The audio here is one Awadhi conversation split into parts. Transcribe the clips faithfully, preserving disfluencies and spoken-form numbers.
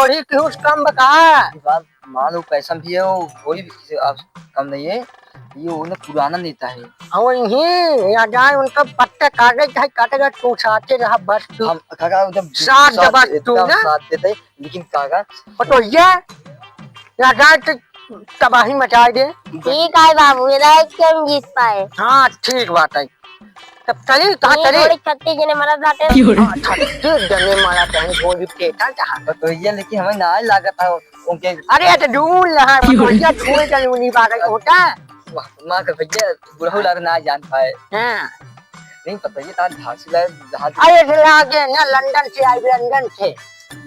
ठीक है, उस काम बा का? बात मान लो, कैसन भी है, वो कोई भी किसी आप कम नहीं है। ये वो ना पुराना नेता है। हाँ, वही, यहाँ जाए, उनका पत्ता काटे, चाहे काटे का, तू साथे रहा, बस तू। हम, काका, एकदम साथ दे, बस तू एकदम ना। साथ देते हैं, लेकिन काका। पटोहिया, यहाँ जाए तो तबाही मचाए दे। ठीक है बाबू, ये राय के हम जीत पाए। हाँ, ठीक बात है। तब चली, कहाँ ये चली? थोड़ी छत्तीस जने मरत बाटे। हाँ, छत्तीस जने मरत हैं, गोली फेंका जहाँ। पटोहिया, लेकिन हमें ना लागत है उनके। अरे, तो ढूंढ रहा है, पटोहिया ढूंढ के उन्हीं बात है, होता। माँ, माँ के भैया, बुढ़ऊ लाग ना जान पाए। हाँ। नहीं, पटोहिया तार धांसू लाए, धांसू। अरे, से लागे ना, लंदन से आई, लंदन से।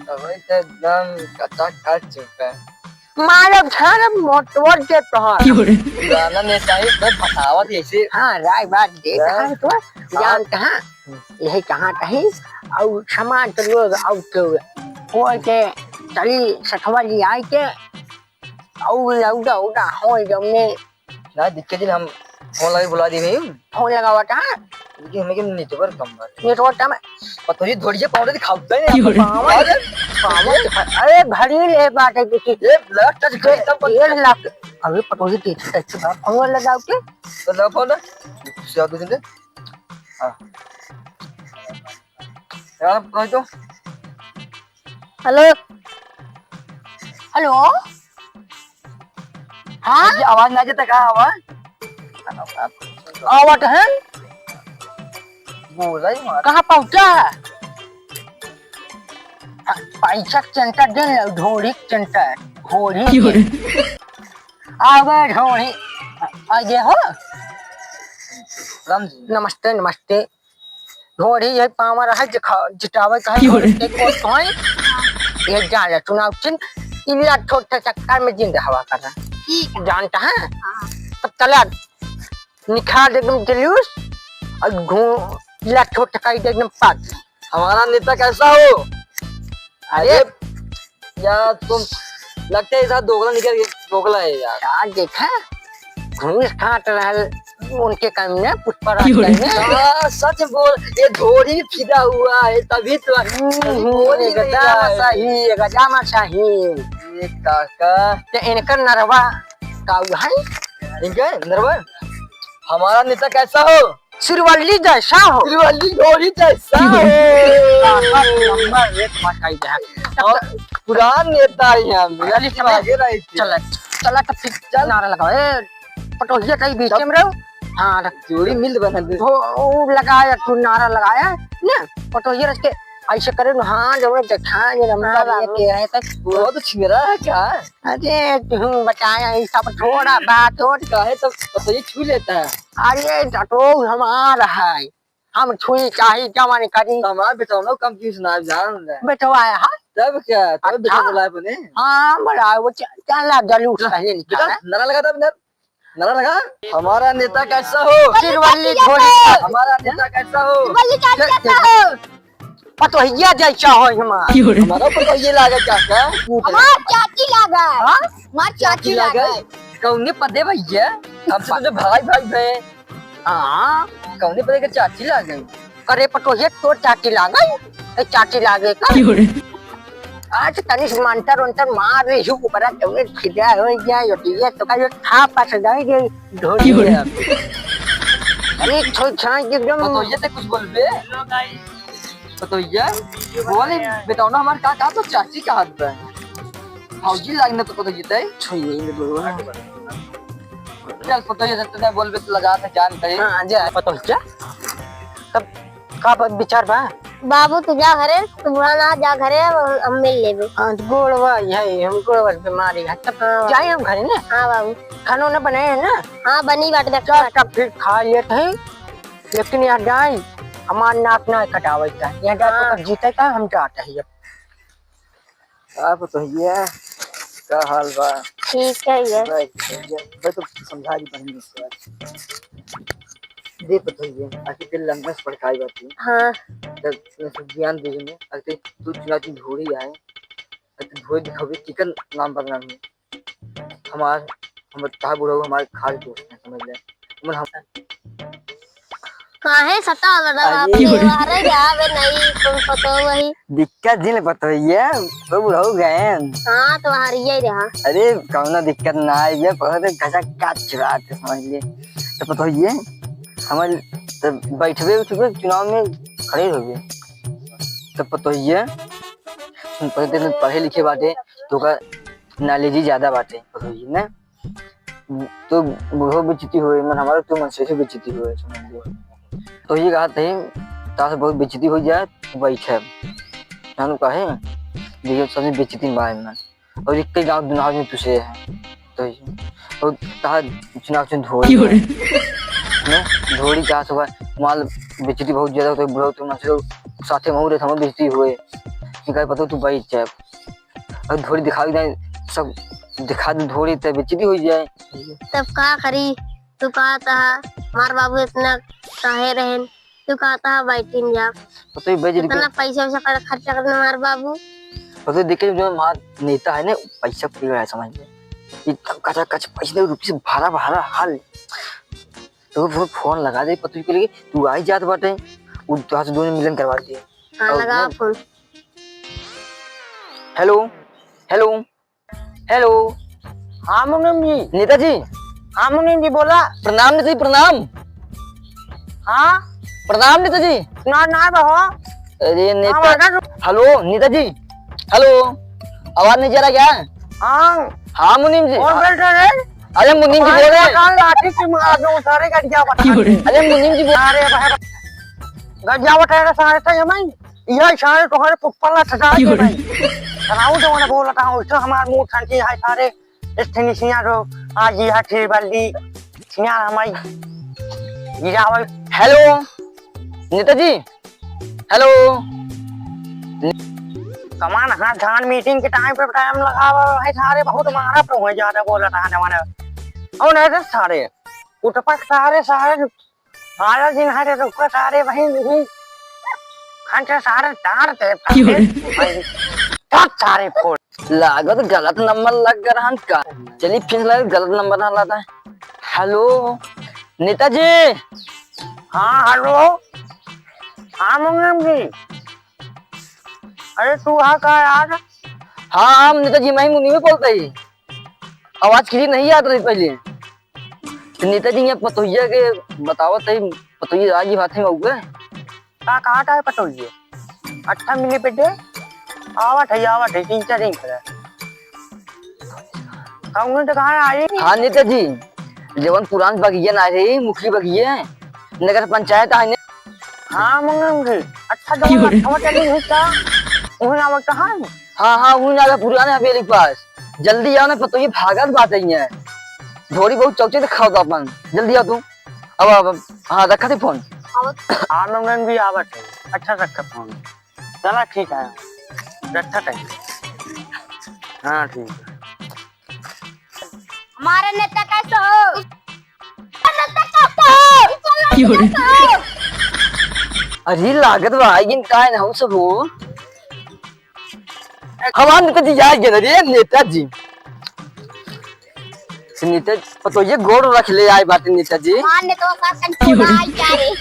अबे तो एकदम कच्चा कच चुका है। मारब झारब मोटोर के तोहर। क्यों रे? पुराना नेता ही, मैं बतावत ऐसे। हाँ, राय बात दे हाँ। कहाँ तो हाँ। जानत हाँ। यही कहाँ कहीं और समाज के लोग और तो कोई के चली सठवा जी आई के और लौड़ा उड़ा हो जमने। ना दिक्कत जी, हम फोन लगा बुला दी भाई। फोन लगावत हाँ। लेकिन हमें के नेटवर्क कम बा। नेटवर्क कम है। पतोही धोड़िया पाउडर दिखावता है। क्यों रे? पावन, अरे, पावन, अरे घड़ी ले बाटे देखी। ये लगा टच घड़ी तब बंद। डेढ़ लाख। अबे पतोही देखी कैसे बात फोन लगाओ के? तो लगा फोन। दूसरा दो दिन। हाँ। यार, पतोही तो। हेलो। हेलो। हाँ? ये आवाज ना जाता का आवाज? आवत है? बोला ही मार। कहाँ पहुँचा है? हाँ, पैसा के चिंता दे न, ढोरी के चिंता है। ढोरी क्यों के। रे? आवे ढोरी। आ गए हो? राम जी। नमस्ते, नमस्ते। घोड़ी यही पावर है, जिखा-, जितावे का है, क्यों रे? घोड़ी के कोस होई। ये जा ले चुनाव चिन्ह, इला छोटे चक्कर में जिंद हवा कर रहा है। ठीक है। जानता है? हाँ। तब चला, निकाल एकदम जुलूस, और घू-, इला छोटे का एकदम पास। हमारा नेता कैसा हो? अरे, अरे, यार, तुम लगता है, ऐसा दोगला निकल के दोगला है यार। यार, देखा, घूस खात रहल उनके काम में, पुष्पा राज क्यों रे? काम में। हाँ, सच बोल, ये धोरी फिदा हुआ है, तभी तो हम्म, तभी बोल ही नहीं एकदम रहा है। सही, एकदम सही। ये काका। ते इनकर नरवा का हुआ है? इनके नरवा? हमारा नेता कैसा हो? सिरवल्ली जैसा हो। सिरवल्ली ढोरी जैसा हो। ताकत नंबर एक पर कही जाए। और पुरान नेता ही हम, चल, इसके चल, आगे रही थी। चल, चल, तो फिर चल। नारा लगाओ। ए, पटोहिया कहीं बीच चल। में रहो। हाँ, रख। जोड़ी मिल बना दे। वो, वो लगाया, तू नारा लगाया, ना? पटोहिया रख के ऐसे करे ना, हाँ, जब देखा, ये लंबा हाँ, बाबू। ये है, तो वो तो छिरा है क्या? अरे, तू बताया, ये सब थोड़ा बात और काहे तो पतोही छू लेता है। अरे, टटोल हमार है, हम छुई चाही जवन करी। हमार बेटौनो कम चीज ना जान ले। बेटवा है, हाँ? तब क्या? तब अच्छा। बेटा बुलाए अपने। हाँ, बड़ा वो च-, चला जलूस चल, पहले निकाल। बेटा, नारा लगा था, नारा, नारा लगा। हमारा नेता कैसा हो? सिरवल्ली ढोरी। हमारा नेता कैसा हो? सिरवल्ली कैसा हो? पतोहिया जैसा हो हमार। क्यों रे? हमारा पतोहिया लागे चाचा। हमार चाची लागे। हाँ? हमार चाची चाची लागे। लागे। कौने पदे भैया? हमसे तो जो भाई भाई भे। हाँ। कौने पदे के चाची लागे? अरे पतोहिया तोर चाची लागे? ए चाची लागे का? क्यों रे? आज तनिस मंतर उंतर मार रही हूँ, ऊपरा जौने खिदा हो गया, यो दिया तो का यो था पास जाए गई। ढोल क्यों रे? लिया। अरे, छो छाई एकदम। पतोहिया से कुछ बोलबे? पतोहिया? बोले, बेटौना हमार का, का तो चाची का हाथ पे। भौजी लागने तो पतोहिया तै। छो ये बोलवा। चल, पतोहिया से तै बोलबे तो लगा था जान कहे। हाँ, जा, पतोहिया। तब का ब-, विचार बा? बाबू, तू जा घरे, तू बुढ़ा ना, जा घरे, हम, हम मिल लेबे। हाँ, तो गोड़वा है, हम गोड़वा के बीमारी है, तब हाँ, बाबू। जाए हम घरे ना? हाँ, बाबू। खाना उना बनाए है ना? हाँ, बनी बाटे, देख चल, बाटे। तब फिर खा लेत है, लेकिन यहाँ जाए, हमार नाक ना कटावे का, यहाँ जाए हाँ। तो जीते का, हम जाते हैं अब। का पतोहिया, का हाल बा? ठीक है ये। भाई, भाई तो समझा दी बहन से। दे पतोहिया, आखिर दिल लंबा से भड़काई बात है। हाँ। जब तूने सब ज्ञान दे ने, अगर तू चुनाव की घोड़ी आए, अगर तू घोड़ी दिखावे, किकर नाम बदनाम है। हमार, हम कहा बुढ़ऊ हमारे खास दोस्त हैं, समझ ले। उमर हम काहे सतावत बा? अरे। अरे जा बे, नहीं तुम पतो वही। दिक्कत जिन पतो ये, वो बुढ़ऊ गए। हाँ, तो हारिये रहा। अरे, कौनो दिक्कत ना है, ये बहुत गजब का चुरात है, समझ लिए। तो पतो ये, हमारे, तो बैठबे उठबे चुनाव में खड़े होबे। तो पतो ये, पहले दिन पढ़े लिखे बाटे, तो का knowledge ही ज्यादा बाटे, पतो ये ना। तो बुढ़ो बेइज्जती होए, मन हमारा तो मन से बेइज्जती होए, समझ लो। तो ये कहा थे, तास बहुत बेइज्जती हो जाए, तो बैठे। जानो काहे? देखिए, सबसे बेइज्जती में बाहर में। और एक ही गाँव दुनाज में तुसे है। तो ये, और तास चुनाव चुन धोड़ी क्यों है। रे? ने? धोड़ी तास हुआ, माल बेइज्जती बहुत ज्यादा होता है, बुढ़ो तो मन से साथे में हो रहे, हम बेइज्जती हुए। निकाल पता तू बैठ जाए। और धोड़ी दिखाई दे, सब दिखा दे धोड़ी, तब बेइज्जती हो जाए। तब का करी? तू कहत हा, हमार बाबू इतना काहे रहेन? तू कहत हा, बैठिन जा। तो ये बेइज्जती इतना कर- पैसा वैसा कर, खर्चा करना हमार बाबू। और तो देखे जो हमार नेता है ना, पैसा पूरी है, समझ ले। एकदम कचा कच पैसे दे, रुपये से भरा भरा हाल। तो वो फोन लगा दे पतोही के लिए, तू आई जात बाटे, वो तो हाथ दोनों मिलन करवा दे। हाँ, और लगा वो फोन। हेलो, हेलो, हेलो। हाँ मुनीम जी। नेताजी। हाँ मुनीम जी, बोला। प्रणाम नेताजी, प्रणाम। हाँ। प्रणाम नेताजी। ना, ना बहो। अरे नेता-, हाँ, हेलो नेताजी, हेलो, आवाज नहीं जा रहा क्या? हाँ। हाँ मुनीम जी। कौन बोल रहे हैं? अरे मुनीम जी बोल रहे हैं। लाठी से मार दो, सारे गंजा बता। अरे मुनीम जी बोल- अरे भाई, गंजा बता रहे सारे, सही है। यह सारे तुम्हारे पुप्पा ला ठठा के भाई। सनाऊ जो उन्हें बोला था, उससे हमारे मुंह ठंडी है सारे। इस ठंडी सिया रो, आज यह ठेर बल्ली सिया हमारी गिरावल। हेलो, नेताजी, हेलो। कमान हाथ धान मीटिंग के टाइम पे टाइम लगावा है सारे, बहुत मारा तो है, ज्यादा बोला था ना मैंने। और नहीं तो सारे उठपक सारे, सारे सारा दिन हरे रुको सारे वहीं नहीं। खंड सारे तार ते क्यों रे? बहुत सारे फोन। लागत गलत नंबर लग गया रहन का। चली फिर लगे गलत नंबर ना लाता है। हेलो, नेताजी। हाँ, हेलो। हाँ, मुनीम जी। अरे, तू हाँ का यार? हाँ, हम नेताजी, मैं मुनीम बोलता ही। आवाज clear नहीं आत रही पहले। तो नेताजी, यहाँ पतोहिया के बतावत है, पतोहिया आगी बात है मऊगे। का कहा था पतोहिया? अच्छा मिले बेटे, आवत है, आवत है, तीन चार दिन पर। कौन तो कहा आई? हाँ नेताजी, जवन पुरान बगिया ना रही, मुखी बगिया, नगर पंचायत है ने। हाँ मंगम जी, अच्छा जवन क्यों रे? लखवा चली हुई का? उन्हें आवत कहाँ है? हाँ, हाँ, उन्हें आगे पुराने हवेली के पास। जल्दी आओ ना, पतोहिया भागत बात ही है। ढोरी बहुत चौचे दिखाओ तो अपन। जल्दी आओ तू। अब, अब, अब, हाँ, रखा थे फोन। हाँ, नंदन भी आवत है। अच्छा रखा फोन। चला, ठीक है। रखा थे। हाँ, ठीक है। हमारा नेता कैसे हो? नेता कैसे हो? क्यों रे? अरे, लागत बा, आइगिन काहे ना हम सब हो? हमार नेताजी आ गए रे, नेताजी। नेता, पतोहिया गोड़ रख ले आए बाटे नेताजी। हमार नेता का कंट्रोल आई क्या रे?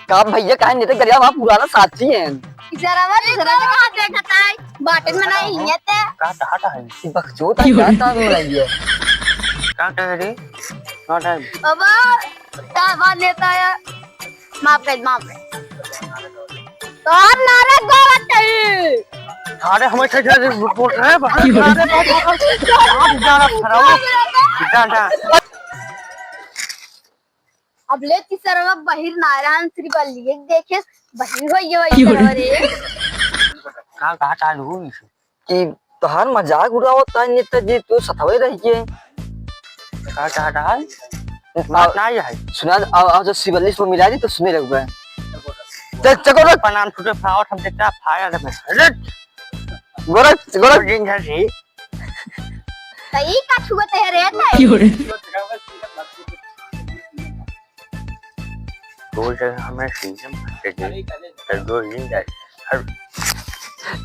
का भैया, काहे नेता गरिया, वहाँ पुराना साथी है। जरा मत, जरा मत देखता है, बाटे में नहीं है ते। का, का, का है? बकचोद है, का, का बनाई है? का कह रे? का टाइम? बाबा, का बात लेता है? माफ कर, माफ कर। तोहर नारे गोवा चाहिए। अरे, हमें कैसे बोल रहे हैं? बाहर, अरे, बाहर, बाहर, बाहर, जा रहा, खड़ा हो। जा, जा। अब ले ती सरवा बहिर नारायण श्री बल्ली देखे, बहिर हो ये वही सरवा रे। का, का चालू हुई? कि तोहार मजाक उड़ावत है नेताजी, तू सतावे रहिए। का चाहता है? बात ना ही है। सुना, अब, अब जो सिवलिस को मिला दी तो सुने लगबे। चल, चको रख। प्रणाम छूटे फावत हम देखता फायर में। अरे! गोरख, गोरख। दिन झा जी। तो ई का छुअत है रे, ताई? क्यों रे? दो जगह हमें सीजन फंसे थे, तो दो ही जाए। हर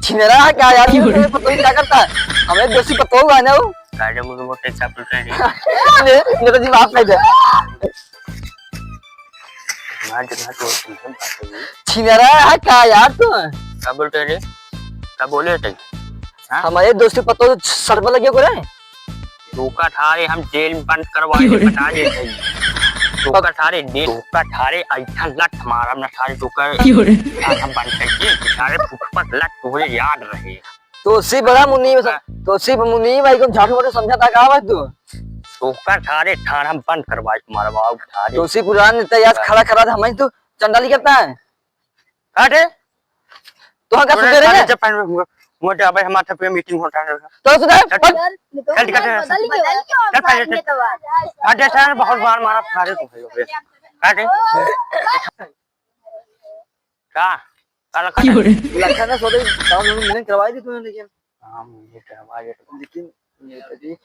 छिनरा है क्या यार? क्यों रे? ये पता नहीं क्या करता है। हमें दोषी पता होगा ना वो। गाड़ी में मोटे चापल कर दी। ले, मेरा जी माफ कर दे। हाँ, जगह तो तुमसे बात होगी। छिनरा है का यार तू? का बोलते रे? का बोले थे? हाँ? हमारे दोस्त के पतो सड़वा लगे को रे। तोका थारे हम जेल में बंद करवाए, बता देते हैं। तोका थारे जेल, तोका थारे ऐठन लत मारब ना थारे तोका। क्यों रे? आज हम बंद कर दिए, सारे फुटपाथ लत तोरे याद रहे। तो उसी बड़ा मुनीम, हाँ। तो उसी मुनीम भाई को झाड़ू वाड़ू समझा था का बात तू? तोका थारे थान हम बंद करवाए तुम्हारा बाबू थारे। तो उसी पुरान नेता याद खड़ा खड़ा था, हमारे तो चंडाली करता है। काटे? तो हम का सुधरे हैं? जब पहन में हुआ, मोटे अबे हमारे पे मीटिंग होता है। तो सुधर, चल, पट। चल, चल, चल, चल। चल, पहले चल। काटे सर, बहुत मार मारा थारे तुम लोग। काटे? का? का लखन है? लखन है, सोचे गाँव में मिलन करवाई दी तूने, लेकिन हाँ, मुझे करवा दे। लेकिन नेताजी,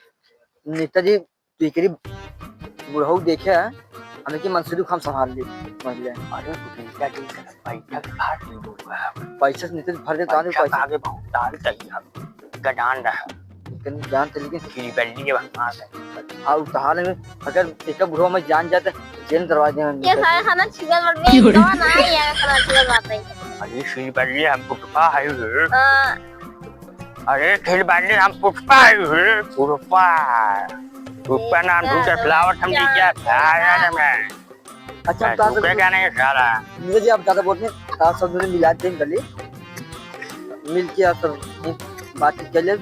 नेताजी, तू एकरी बुढ़ऊ देखे, हमें कि मंसूरी को हम संभाल ली पहले। अरे, तू नेताजी का पैसा के भाग नहीं दूंगा। पैसा से नेताजी भर दे, ताने पैसा पैसा। आगे बहुत डाल चाहिए हम। गडान रहा। लेकिन जान तो, लेकिन फिर बल्ली के भगवान है। हाँ, उतार में अगर एक बुढ़ऊ में जान जाता, जेल करवा देना ये नेताजी। सारे खाना छिगल बड़ में क्यों रे? कौन आए यार, खाना छिगल बात है। अरे, फिर बल्ली हम पुटपा है रे। हाँ। अरे, खेल बांधे हम पुष्पा है, पुष्पा। पुष्पा नाम ठीक है, ढूंढ लावत हम क्या? नीचे आया ना मैं। अच्छा, मैं तो आप सब रुके क्या नहीं साला? मुझे जी आप ज्यादा बोलते हैं, आप सब जने मिला दें गले। मिल के आप सब बातचीत कर ले,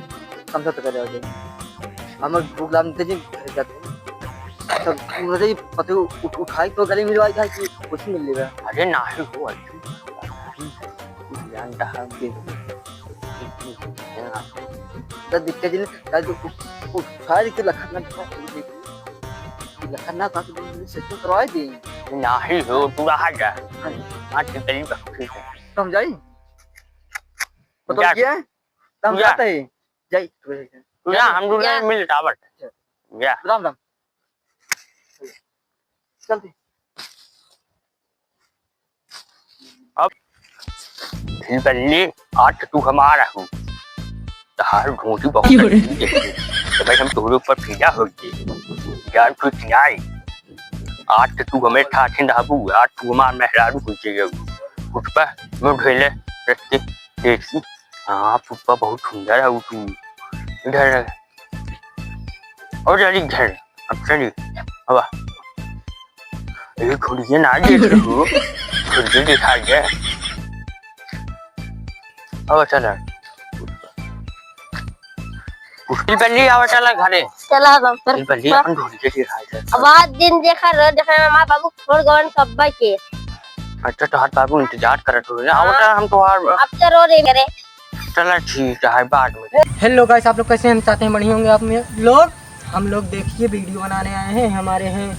समझौता कर ले। हम लोग भूख लाग देते जी, घर जाते हैं। सब मुझे जी पति उठ-, उठाई तो गले मिलवाई था कि कुछ मिल लेगा। अरे, ना ही हो, अरे। जानता है कि तो दिक्कत नहीं, कल तो उठ-, उठाए के लखन ना, लखन ना, ताकि तुम सही तो करवाए दे। नाही हो, तू रहा जा। हाँ। हाँ, ठीक है, ठीक है। तो हम जाई? पता जा। किया है? तो हम जा। जाते हैं। जाई। तू जा, हम लोग जा। मिल टावर। जा। जा। राम राम। चलते। अब फिर बल्ली, आज तो तू हमारा हो। तहार घोंटी बहुत क्यों रे? गंदी है। तो भाई हम तोहरे ऊपर फिदा हो गए। जान तू किनारे। आज तो तू हमें ठाठे ना हबू, आज तू हमार मेहरारू हो जाएगा। फुटपा, मुंह धोले, रख के, देखी। हाँ, फुटपा बहुत सुंदर है वो तू। इधर और चली घर, अब चली, अब आ। ये घुड़िया ना देख लो, घुड़िया दिखा दे। अब चला। उठिल पहले आवा चला घरे। चला बाप रे। उठिल पहले अपन घुड़िया दिखा दे। अब आज दिन देखा रो, देखा माँ बाबू छोड़ गवन कब्बा के। अच्छा, तोहार बाबू इंतजार करत हो ना। हाँ। आवता हम तोहार अब तो रो रे मेरे। चला ठीक है, बाद में। Hello guys, आप लोग कैसे हैं? हम चाहते हैं बढ़िया होंगे आप में लोग। हम लोग देखिए वीडियो बनाने आए हैं, हमारे हैं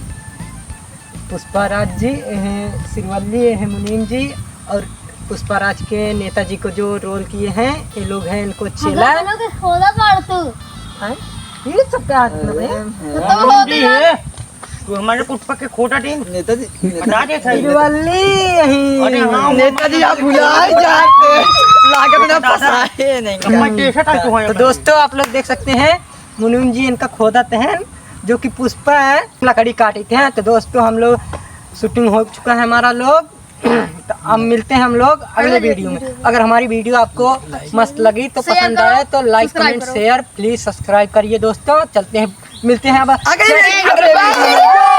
पुष्पा राज जी, ये हैं सिरवल्ली, ये हैं मुनीम जी और पुष्पा राज के नेताजी को जो रोल किए हैं, ये लोग हैं इनको चेला। हम लोग के खोदा पाड़ तू। हैं? ये सब क्या हाथ में है? तू तो मुनीम जी है। तू हमारे पुष्पा के खोटा टीम। नेताजी, बता दे सही। दिवाली यही। अरे हाँ, नेताजी आप भुलाए जाते। लागत ना फंसाए नहीं। हमारे टीशर्ट है तू है। तो दोस्तों, आप लोग देख सकते हैं, मुनीम जी इनका खोदत हैं, जो कि पुष्पा है, लकड़ी काटते हैं। तो दोस्तों, हम लोग शूटिंग हो चुका है हमारा लोग। तो अब मिलते हैं हम लोग अगले वीडियो में। अगर हमारी वीडियो आपको मस्त लगी तो पसंद आए तो like, comment, share, please subscribe करिए दोस्तों। चलते हैं, मिलते हैं अब अगले, अगले वीडियो में।